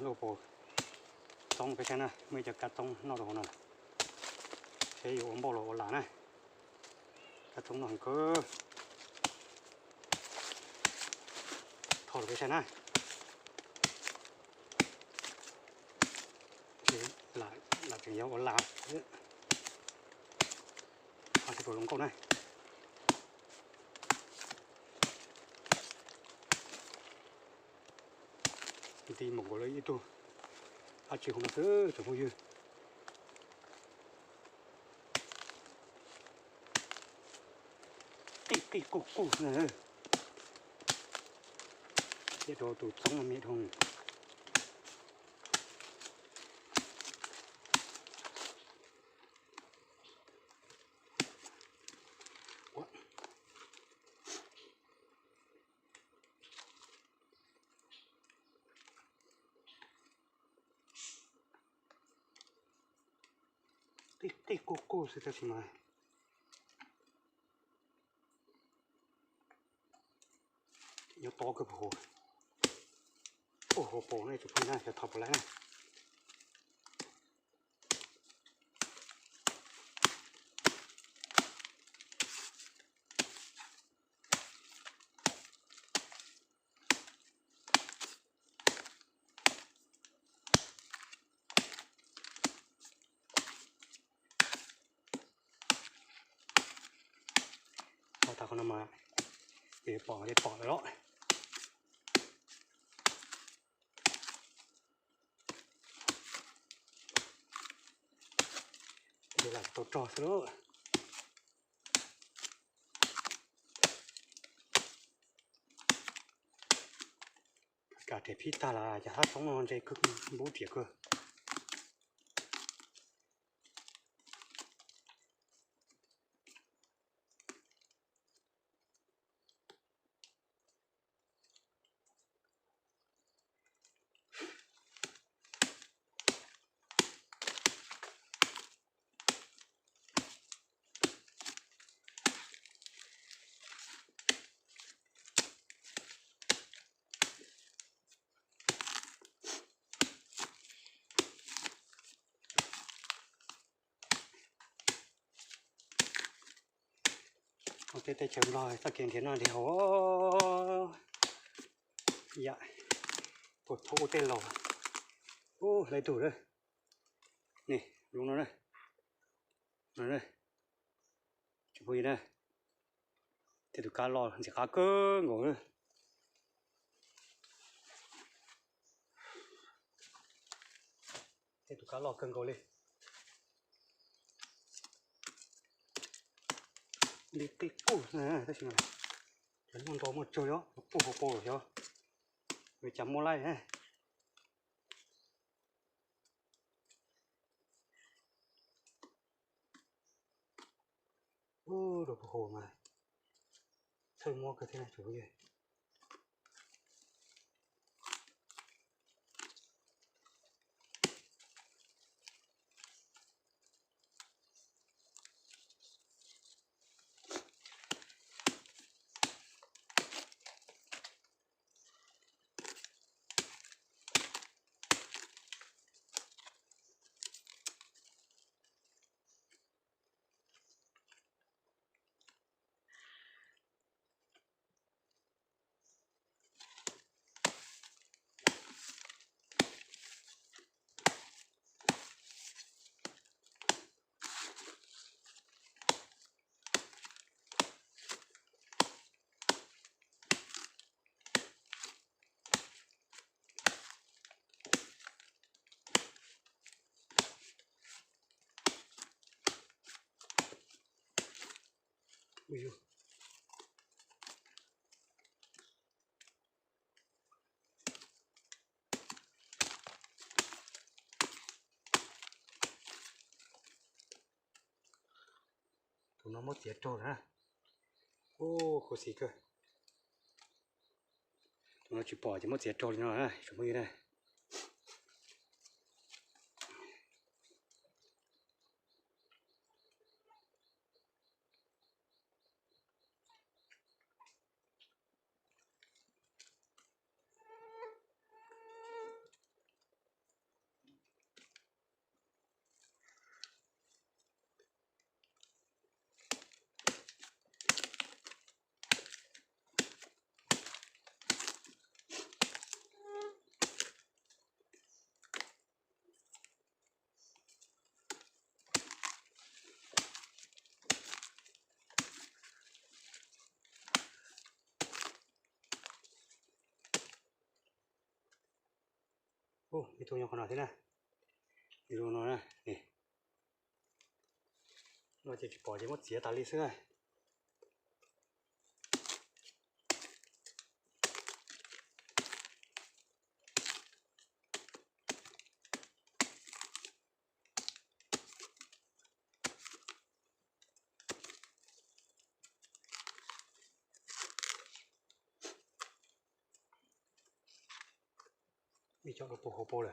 Lauj, pom txoob peb saib na, muaj ib co kab txoob noj rau hauv no, seb yuav ua npauj los ua lam na. Kab txoob noj heev kawg. Tho rau peb saib na. Lam tseem yuav ua lam. Ho seb puas zoo nkauj na. Nti mus nkaus lawm ib tug dab tsi hauv no xwb tsoom phooj ywg. Qij qij kuj kuj na. Thiab rau tus txoob no me dhau. Qij qij kuj kuj xwb tab sis mas nyob tob kawg puag hauv. Puag hauv paus no tsoom phooj ywg na, xyov tho puas laib na. Tho tag qhov no mas yuav pom li pom lawm los. Yuav lam tau rog xwb lauj. Kam rem phib tag los cov hab txoob no ntse kawg, npub riam kawg. Ua tej teb chaws Nplog txoj kev nrhiav noj nrhiav haus yam puag thaum ub tej laus. Ub, hlais tug lawm. Ni, zoo no na. Tsoom phooj ywg na, tej tus kab loj ntxim qab kawg nkaus. Tej tus kab loj kawg nkaus li. Li qij qij kuj tab sis mas cov noj nto muaj tsawg os, puag hauv paus xyov, ua cas muaj laij na. Ub, rau puag hauv mas txhawj muab kawg thiab na tsoom phooj ywg. Tus no muab txiav raug na. Ub, khuv xim kawg. Tus no tsis pom ces muab txiav raug li no na tsoom phooj ywg na. Ub, ib tug nyob qhov no thiab na. Ib tug no na, no ces tsis pom ces muab txiav tas li xwb na. Ib co rau puag hauv paus lawm.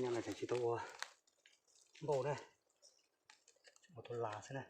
Nyob no ces tsis tau ua npauj na, ua tus las xwb na.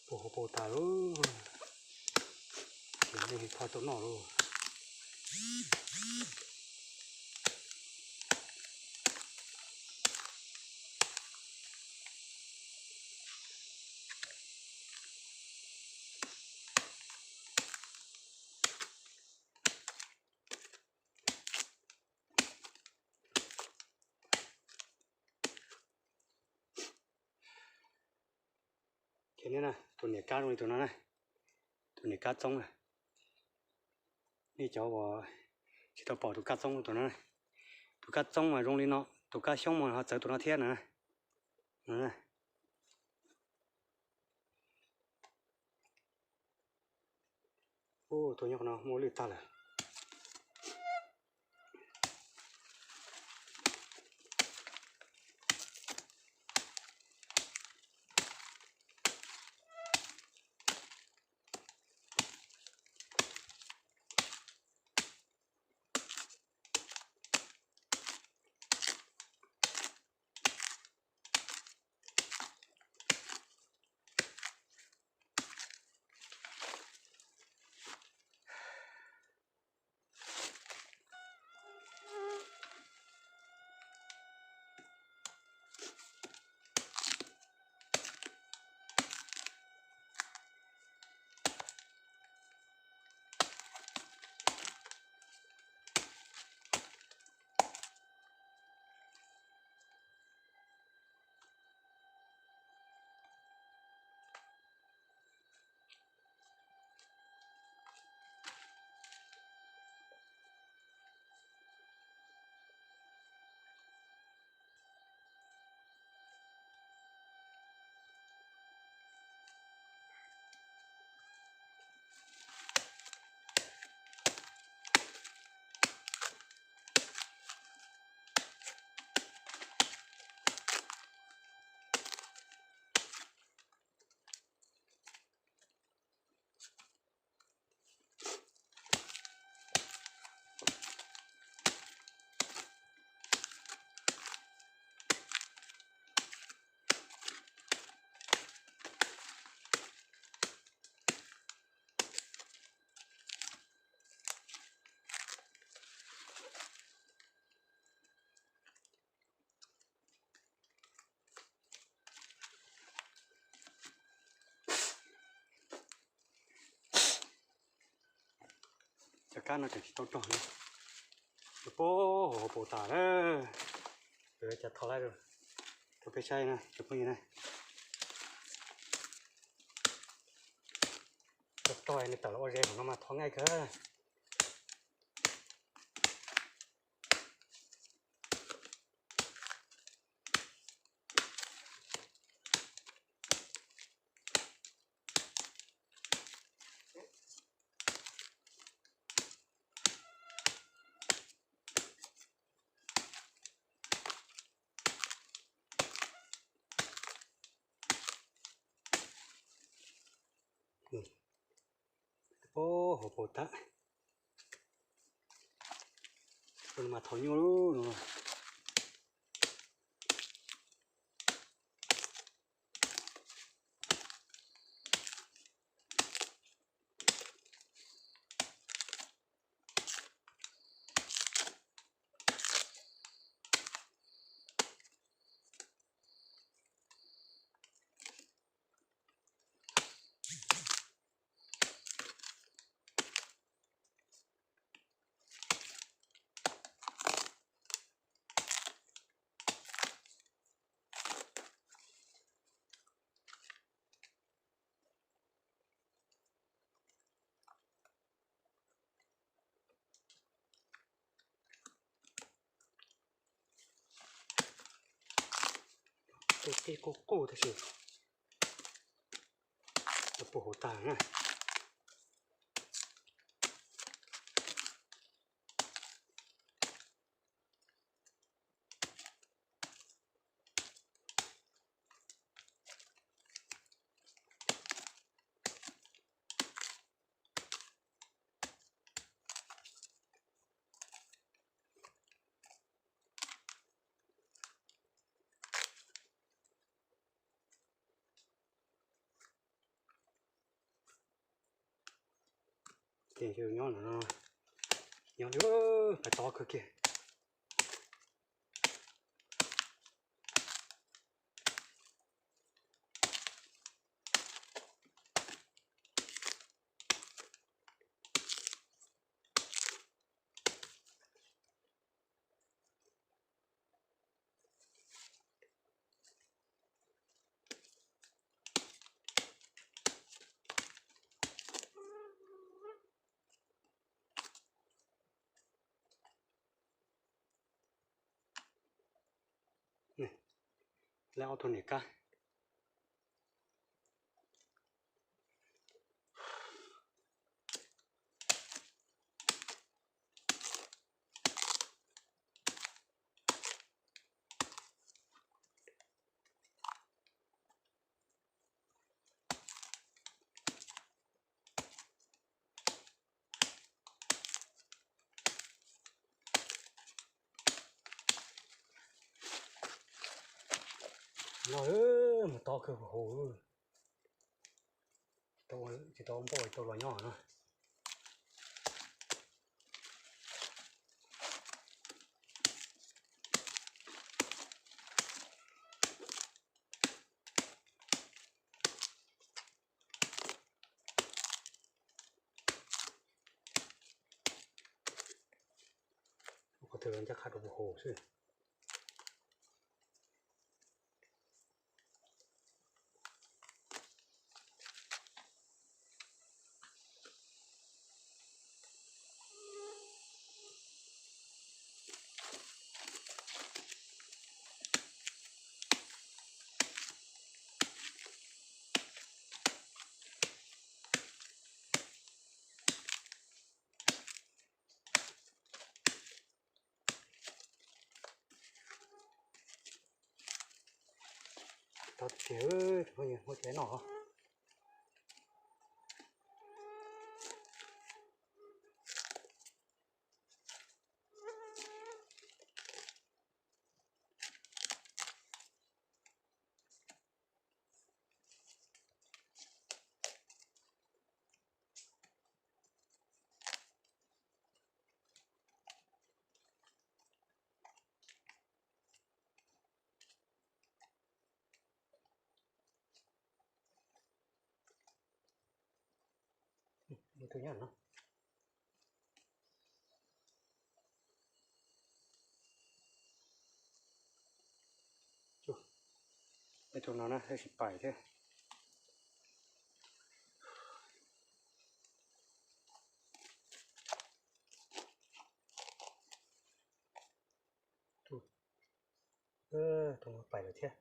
Puag hauv paus tas lauj, ces nej ho tau noj lauj. Ces nej na, tus niam kab zoo li tus no na, tus niam kab txoob na. Nej cov uas tsis tau pom tus kab txoob tus no, tus kab txoob mas zoo li no, tus kab xyoob mas ho txawv tus no thiab na. Ub, tus nyob qhov no muaj lwj tag lawm. Kab no tseem tsis tau rog li. Pab hauv paus tas lawm. Cas tho lawm rau peb saib na cov phooj ywg na. Tau rog nws tawm los ua ze hauv no mas tho nqaij kawg. Pab hauv paus tas. Mas thaum nyuaj lub no. Tej kuj quj tab sis puas hauv tag na. Ces nyob no, nyob li pais tod kawg kiag. Lawv ob tug niam kab. No mus tod kawg huv huv, tsis tau npauj tau los nyob no. Qhov twg los ncaj qha rau puas hauv xwb. Tau tiag, muaj cov no. Tus nyob no. Tus no na, tsis pais thiab. Tus no pais lawm thiab.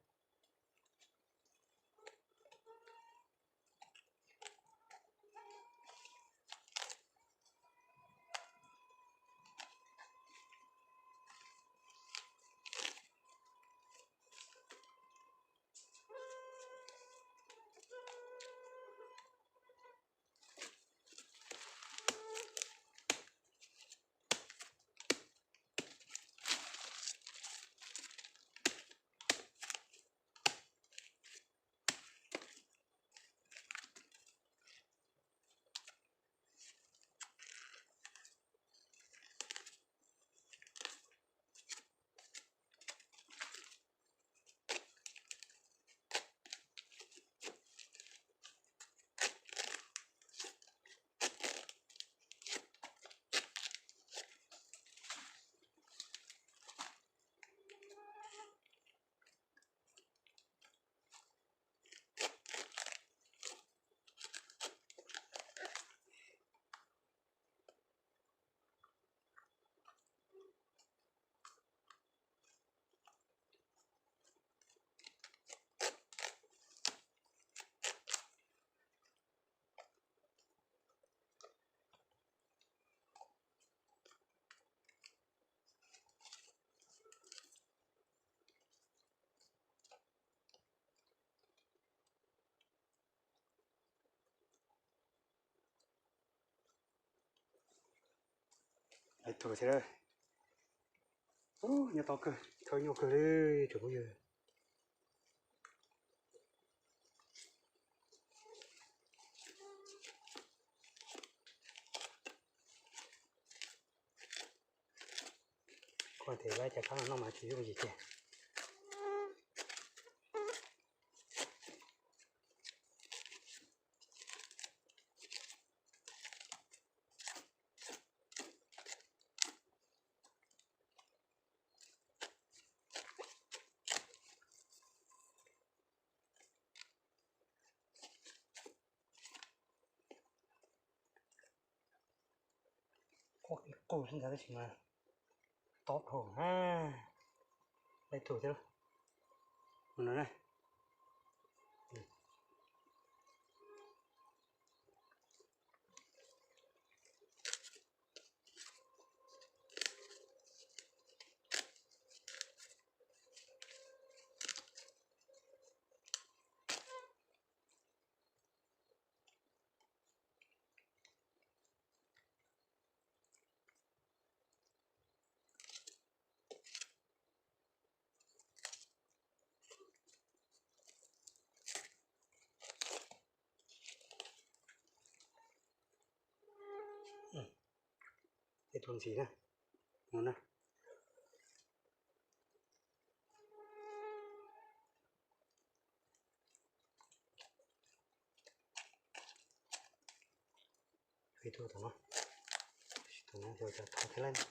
Ib tug thiab. Ub, nyob tau kawg, thawj nyuaj kawg li tsoom phooj ywg. Kuv tias lawv cov khaub no noj mas tsis yooj yim kiag. Ua ib qus xwb ntag tab sis mas tob dhau na. Ib tug thiab. Mus no na. Ib tug ntxiv na, mus na. Ib tug tom no, tom no yog cov thov thiab lauj.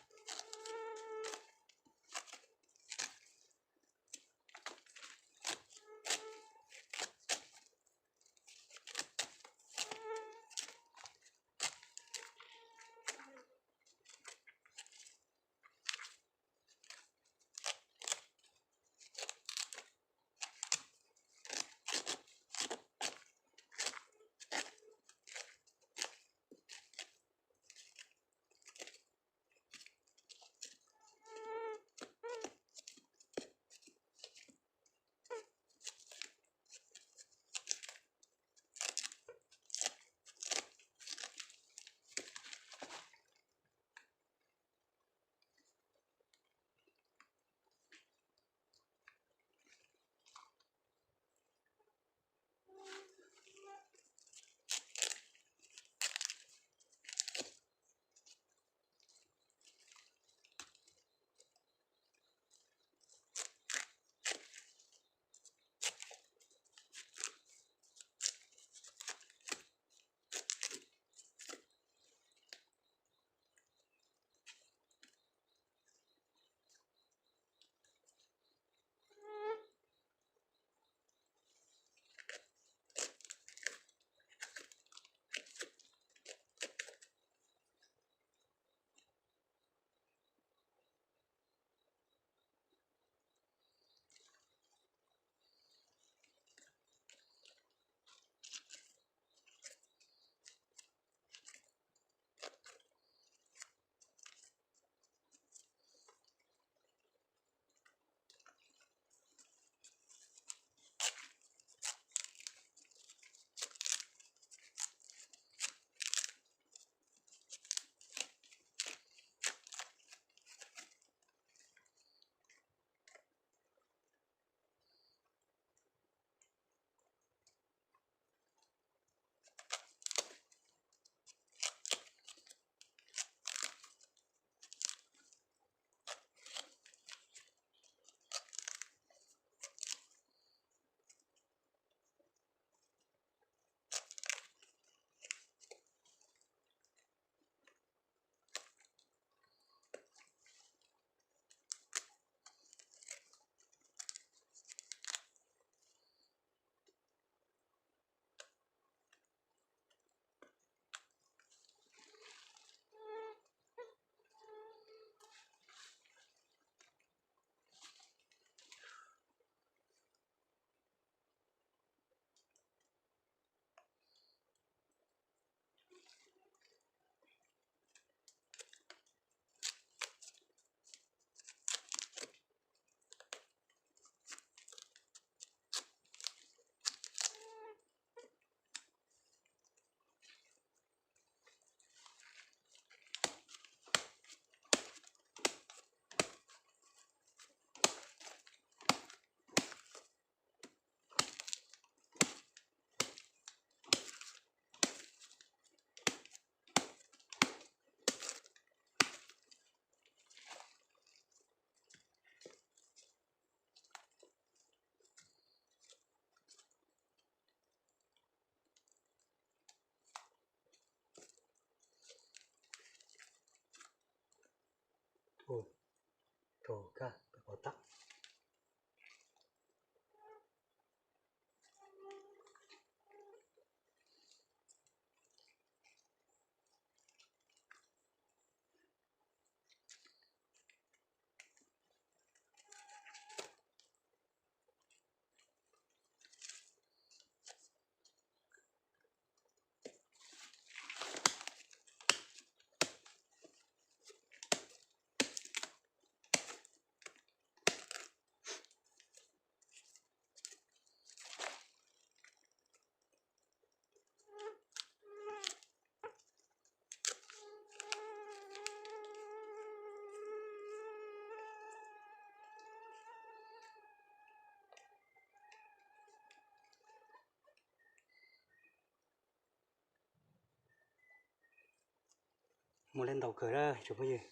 Muaj leb ntau kawg lawm tsoom phooj ywg.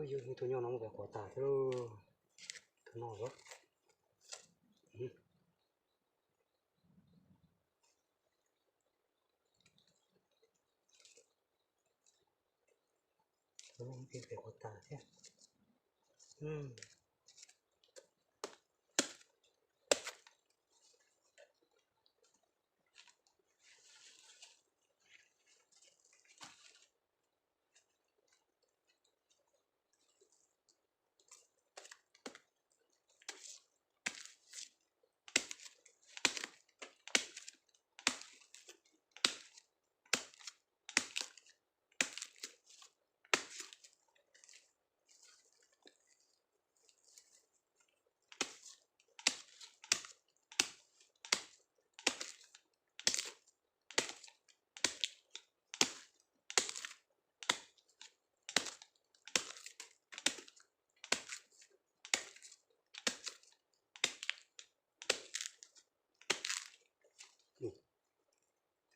Yus tus nyuj no muab pem quav tas thiab lauj. Tus no los. Tus no muab pem quav tas thiab.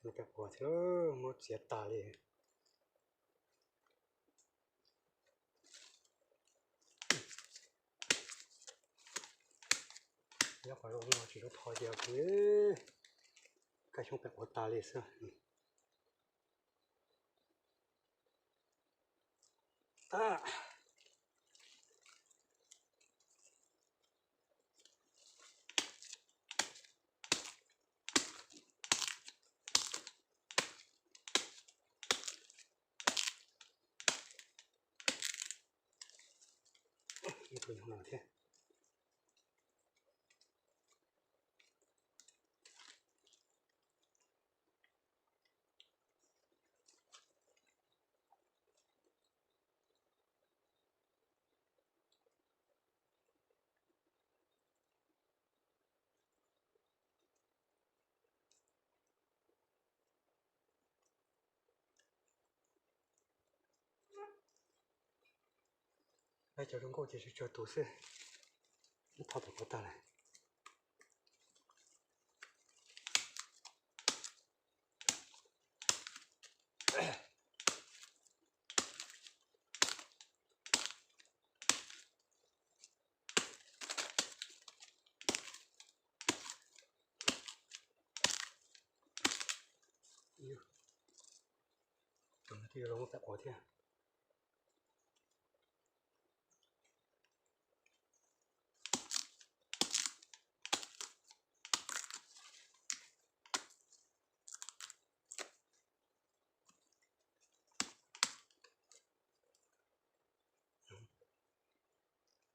Muab pem quav thiab, muab txiav tas li. Nyob qhov zoo no tsis tau tho ces kuv kaj xyoob pem quav tas li xwb. Ib tug nyob no thiab. Cov zoo nkauj ces tsawg tsawg tus xwb. Tho pem quav tag lawm. Tus no twb yuav los muab pem quav thiab.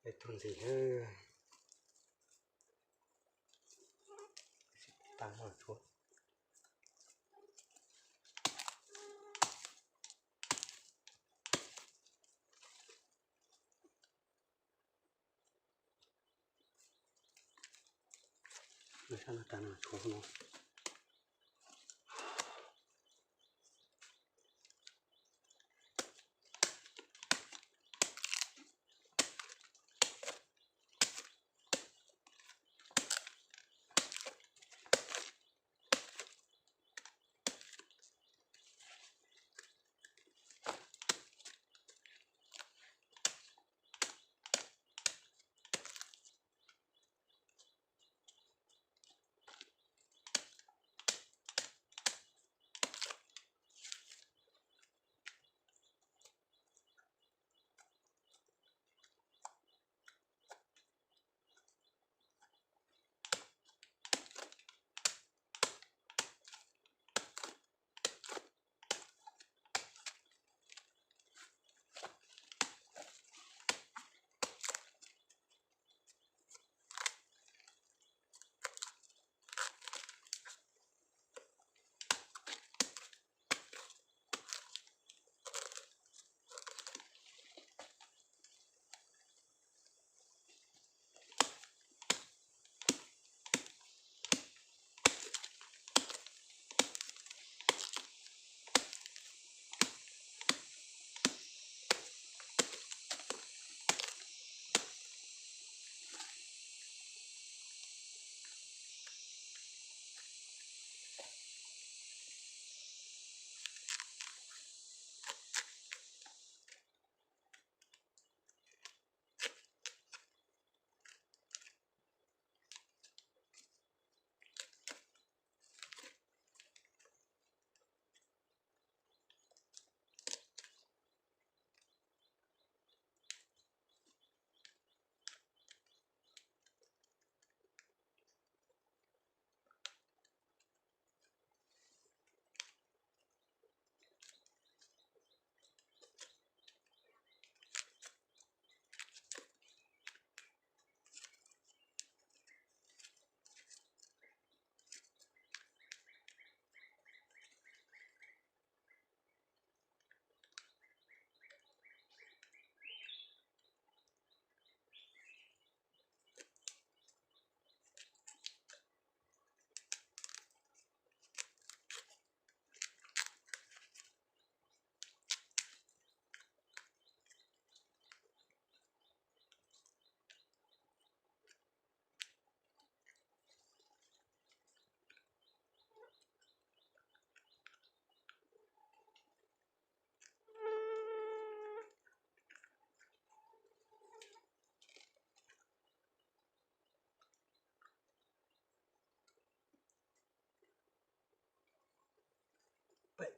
Ib tug ntxiv. Tas no tshuav. Sab no tas no tshuav no.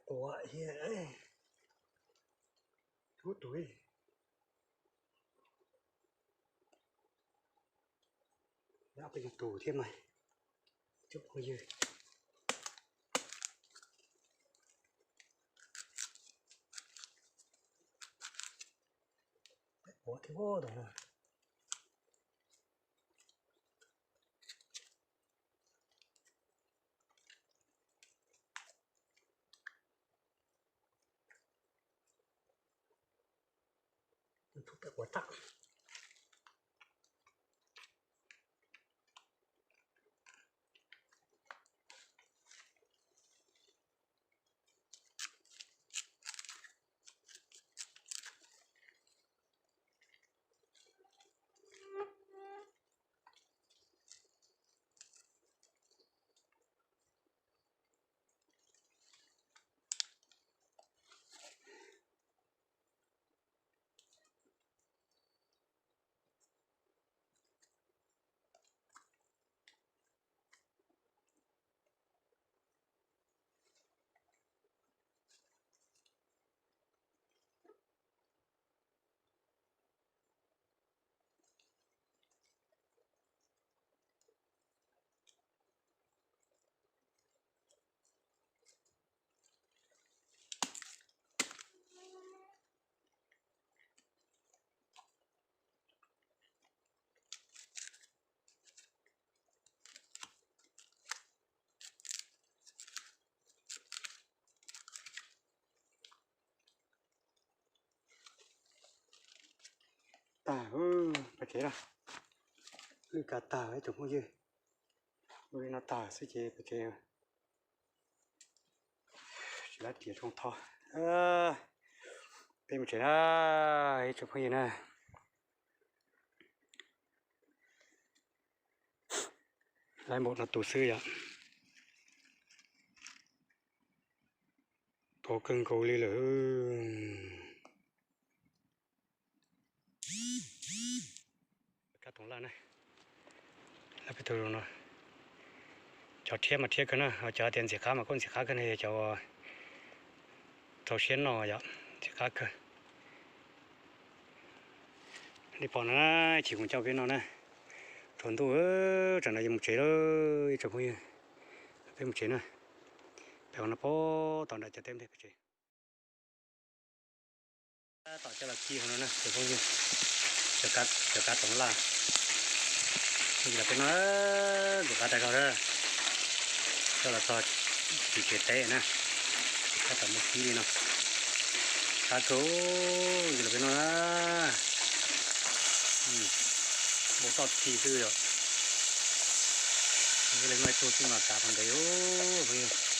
Quav thiab, tub tus, ob peb caug tus thiab mas, tsoom phooj ywg. Quav thiab tus no. Tus tub peb quav tag. Tag, pais tsev lawm. Lwj kav tag ib tsoom phooj ywg. Ua li no tag xwb ces pais tsev. Tsis lab riam tsoo tho. Peb mus tsev na ib tsoom phooj ywg na. Lab npaum no tus xwb yom. Tau kawg nkaus li lawm. Kab toov laj na, lab peb tug no. Cov rhiab mas rhiab kawg na, cov tias ntxim qab mas kuj ntxim qab kawg na, yog cov rau siab no yom, ntxim qab kawg. Nej pom no na, chim mus coj peb no na. Tsaus ntuj, tsam no yuav mus tsev lawm ib tsoom phooj ywg. Peb mus tsev na. Peb ua no pab tom nram cov teb nplej peb tsev. Tom coj los khi hauv no na tsoom phooj ywg. Cov kab toov laj. Los peb no, ntxim qab tag zog na. Coj los txog tim tsev teb na. Tab tom muaj kib li no. Qab kawg, los peb no na. Npau toj thi xwb yom. Leej no ib tug xwb mas kav qhov ntev os.